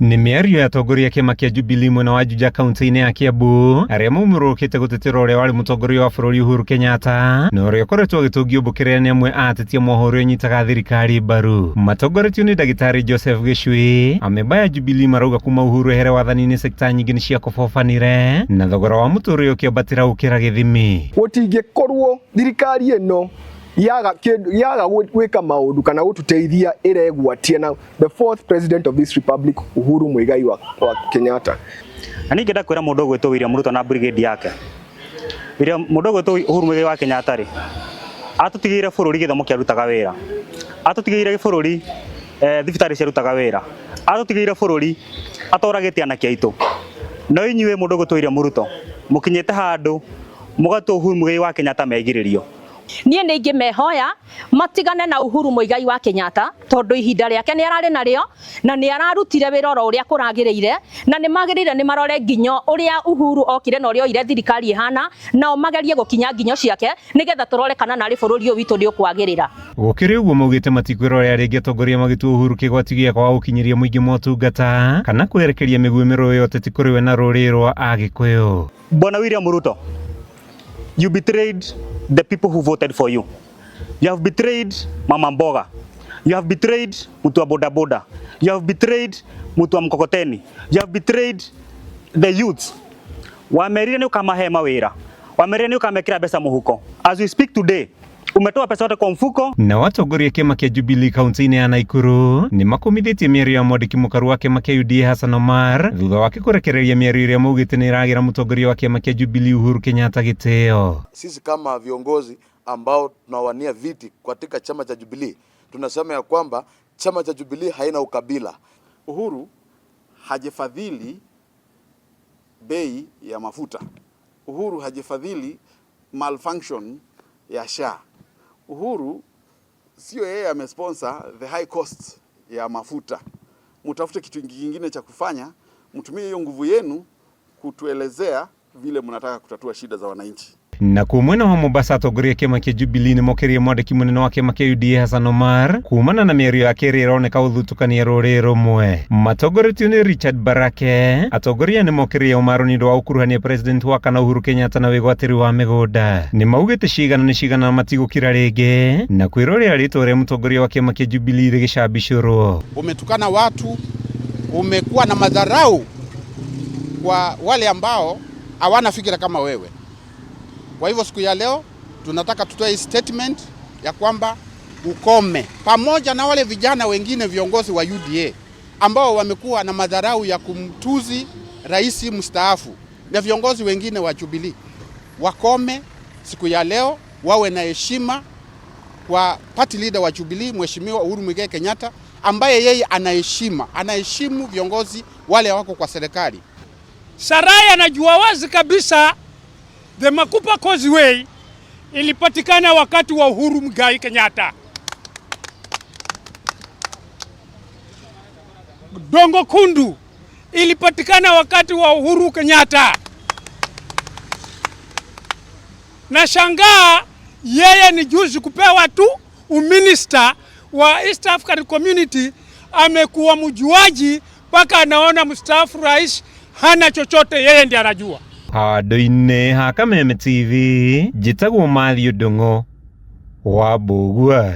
Nĩ mĩario ya atongoria a kĩama kĩa Jubilee mwena wa Juja kaunti-inĩ ya Kiambu arĩa maumũrũkĩte gũtetera ũrĩa warĩ mũtongoria wa bũrũri Uhuru Kenyatta na ũrĩa ũkoretwo agĩtũngio mbũkĩrĩra nĩ amwe a ateti a mwahũ ũrĩa ũnyitaga thirikari mbaru. Matongoretio nĩ ndagĩtarĩ Joseph Gĩcui, amemba ya Jubilee marauga kuma Uhuru ehere wathani-inĩ sekta nyingĩ nĩ ciakobobanire na thogora wa mũtũrĩre ũkĩambatĩra gũkĩra gĩthimi. Gũtingĩkorwo thirikari ĩno yaga kĩndũ yaga gwĩka maũndũ kana gũtũteithia ĩregwatia na the fourth president of this republic Uhuru Muigai wa Kenyatta. Na niĩ ingĩenda kwĩra mũndũ ũgwĩtwo William Ruto na brigade yake. William mũndũ ũgwĩtwo Uhuru Muigai wa Kenyatta rĩ, atũtigĩire bũrũri gĩthomo kĩarutaga wĩra. Atũtigĩire bũrũri thibitarĩ ciarutaga wĩra. Atũtigĩire bũrũri atoragĩte anake aitũ. No inyuĩ mũndũ ũgwĩtwo William Ruto mũkinyĩte handũ mũgatua Uhuru Muigai wa Kenyatta megirĩrio. Niĩ nĩ ingĩmehoya matigane na Uhuru Muigai wa Kenyatta tondũ ihinda rĩake nĩ ararĩ narĩo na nĩ ararutire wĩra oro ũrĩa kũragĩrĩire na nĩ magĩrĩire nĩ marore nginyo ũrĩa Uhuru okire na ũrĩa oire thirikari ĩhana nao magerie gũkinya nginyo ciake nĩgetha tũrore kana narĩ bũrũri ũyũ witũ nĩ ũkwagĩrĩra. Gũkĩrĩ ũguo maugĩte matikwĩrorera rĩngĩ atongoria magĩtua Uhuru kĩgwati gĩa kwaga gũkinyĩria mũingĩ motungata kana kwerekeria mĩguĩ mĩrũrũ ya ũteti kũrĩ we na rũrĩrĩ rwa Agĩkũyũ. Bwana William Ruto, you betrayed the people who voted for you. You have betrayed Mama Mboga. You have betrayed mtu wa boda boda. You have betrayed mtu wa mkokoteni. You have betrayed the youth. Wamerire nĩ ũkamahe mawĩra. Wamerire nĩ ũkamekĩra mbeca mũhuko. As we speak today, umetoa pesa yote kwa mfuko. Nao atongoria a kĩama kĩa Jubilee kaunti-inĩ ya Naikuru nĩ makũmithĩtie mĩario ya mwandĩki mũkaru wa kĩama kĩa UDA Hassan Omar thutha wake kũrekereria mĩario ĩrĩa maugĩte nĩ ĩragĩra mũtongoria wa kĩama kĩa Jubilee Uhuru Kenyatta gĩtĩo. Sisi kama viongozi ambao tunawania viti katika chama cha Jubilee tunasema ya kwamba chama cha Jubilee haina ukabila. Uhuru hajafadhili bei ya mafuta. Uhuru hajafadhili malfunction ya SHA. Uhuru sio yeye amesponsor the high cost ya mafuta. Mutafute kitu kingine cha kufanya, mtumie hiyo nguvu yenu kutuelezea vile mnataka kutatua shida za wananchi. Na kuu mwena wa Mombasa atongoria a kĩama kĩa Jubilee nĩ mokĩrĩire mwandĩki mũnene wa kĩama kĩa UDA Hassan Omar kumana na mĩario yake ĩrĩa ĩroneka gũthutũkania rũrĩrĩ rũmwe. Matongoretio nĩ Richard Barake, atongoria nĩ mokĩrĩire Omar nĩ ũndũ wa gũkuruhania president wa kana Uhuru Kenyatta na wĩgwatĩri wa mĩgũnda. Nĩ maugĩte cigana nĩ cigana na matigũkira rĩngĩ na kwĩrorera rĩtwa rĩa mũtongoria wa kĩama kĩa Jubilee rĩgĩcambicũrwo. Umetukana watu, umekuwa na madharau kwa wale ambao hawana fikira kama wewe. Kwa hivyo siku ya leo tunataka tutoe statement ya kwamba ukome, pamoja na wale vijana wengine viongozi wa UDA ambao wamekuwa na madharau ya kumtuzi rais mstaafu na viongozi wengine wa Jubilee, wakome siku ya leo, wawe na heshima kwa party leader wa Jubilee Mheshimiwa Uhuru Muigai Kenyatta, ambaye yeye anaheshima, anaheshimu viongozi wale wako kwa serikali. Sarai anajua wazi kabisa the Makupa Causeway ilipatikana wakati wa Uhuru Muigai Kenyatta. Dongo Kundu ilipatikana wakati wa Uhuru Kenyatta. Nashangaa yeye ni juzi kupewa tu uminista wa East African Community, amekuwa mjuaji mpaka anaona mstaafu rais hana chochote, yeye ndiye anajua. Handũ-inĩ ha Kameme TV, njĩtagwo Matthew Ndung'u wa Mbũgua.